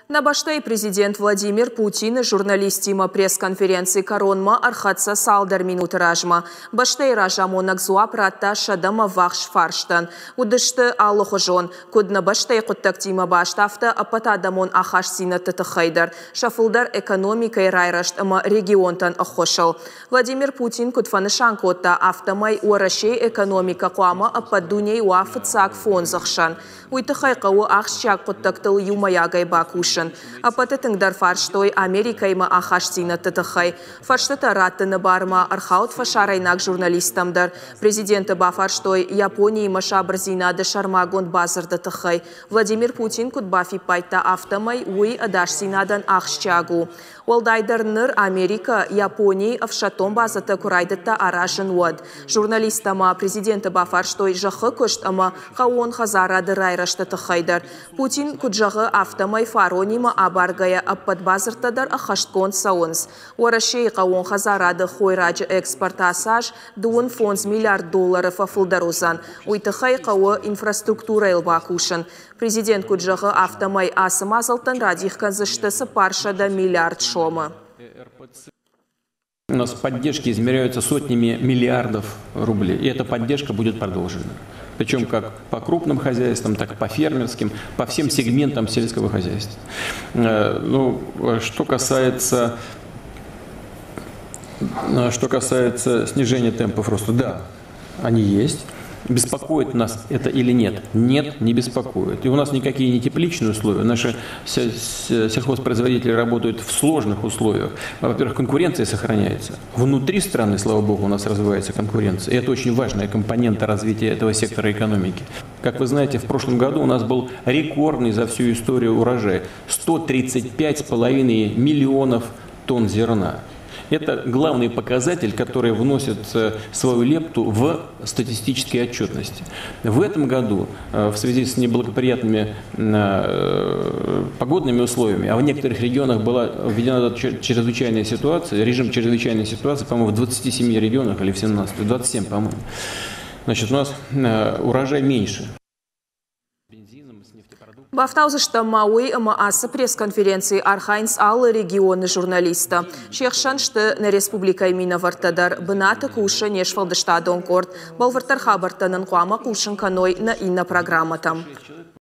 Нӕ бӕстӕйы президент Владимир Путины журналисттимӕ пресс-конференци кӕронмӕ ӕрхӕццӕ цалдӕр минуты размӕ. Бӕстӕйы разамонӕг дзуапп радта сӕдӕмӕ ввахс фарстӕн. Уыдысты алыхуызон, куыд нӕ бӕстӕйы хъуыддӕгтимӕ баст, афтӕ ӕппӕтадӕмон ахастдзинӕдты тыххӕй дӕр, сӕ фылдӕр экономикӕйы райрӕзт ӕмӕ регионтӕн ӕххуысыл. Владимир Путин куыд фӕнысан кодта, афтӕмӕй Уӕрӕсейы экономикӕ хъуамӕ ӕппӕт дунейы уа фыццаг фондзы хсӕн. Уый тыххӕй хъӕуы ахсджиаг хъуыддӕгтыл иумӕйагӕй бакусын. Ӕппӕты тынгдӕр фарстой Америкӕимӕ ахастдзинӕдты тыххӕй. Фӕрстытӕ раттыны бар ма ӕрхауд фӕсарӕйнаг журналисттӕм дӕр. Президенты бафарстой Япониимӕ сабырдзинады сӕрмагонд бадзырды тыххӕй. Владимир Путин куыд бафиппайдта, афтӕмӕй уый ӕдасдзинадӕн ахсджиаг у. Уӕлдайдӕр ныр Америкӕ Японийы ӕфсӕддон базӕтӕ куы райдыдта аразын, уӕд. Журналисттӕ ма президенты бафарстой зӕххы куыст ӕмӕ хъӕууон хӕдзарады райрӕзты тыххӕй дӕр. Путин куыд зӕгъы, афтӕмӕй фаронимӕ абаргӕйӕ ӕппӕт бадзырдтӕ дӕр ӕххӕстгонд цӕуынц. Уӕрӕсейы хъӕууон хӕдзарады хойраджы экспорт ацы аз 35 миллиард доллары фӕфылдӕр уыдзӕн. Уый тыххӕй хъӕуы инфраструктурӕйыл бакусын. Президент куыд зӕгъы, афтӕмӕй ацы мадзӕлттӕн радих кӕндзысты 400 миллиард сомы. У нас поддержки измеряются сотнями миллиардов рублей. И эта поддержка будет продолжена. Причем как по крупным хозяйствам, так и по фермерским, по всем сегментам сельского хозяйства. Ну, что касается снижения темпов роста, да, они есть. Беспокоит нас это или нет? Нет, не беспокоит. И у нас никакие не тепличные условия. Наши сельхозпроизводители работают в сложных условиях. Во-первых, конкуренция сохраняется. Внутри страны, слава богу, у нас развивается конкуренция. И это очень важная компонента развития этого сектора экономики. Как вы знаете, в прошлом году у нас был рекордный за всю историю урожай. 135,5 миллионов тонн зерна. Это главный показатель, который вносит свою лепту в статистические отчетности. В этом году в связи с неблагоприятными погодными условиями, а в некоторых регионах была введена чрезвычайная ситуация, режим чрезвычайной ситуации, по-моему, в 27 регионах или в 17, 27, по-моему. Значит, у нас урожай меньше. Бафтаудзыстӕм ма уый, ӕмӕ ацы пресс-конференцийы архайынц алы регионы журналисттӕ. Се хсӕн сты нӕ республикӕйы минӕвӕрттӕ дӕр. Бынаты кусы не сфӕлдыстадон къорд. Бӕлвырддӕр хабӕрттӕ нын хъуамӕ хъусын кӕной нӕ иннӕ программӕтӕм.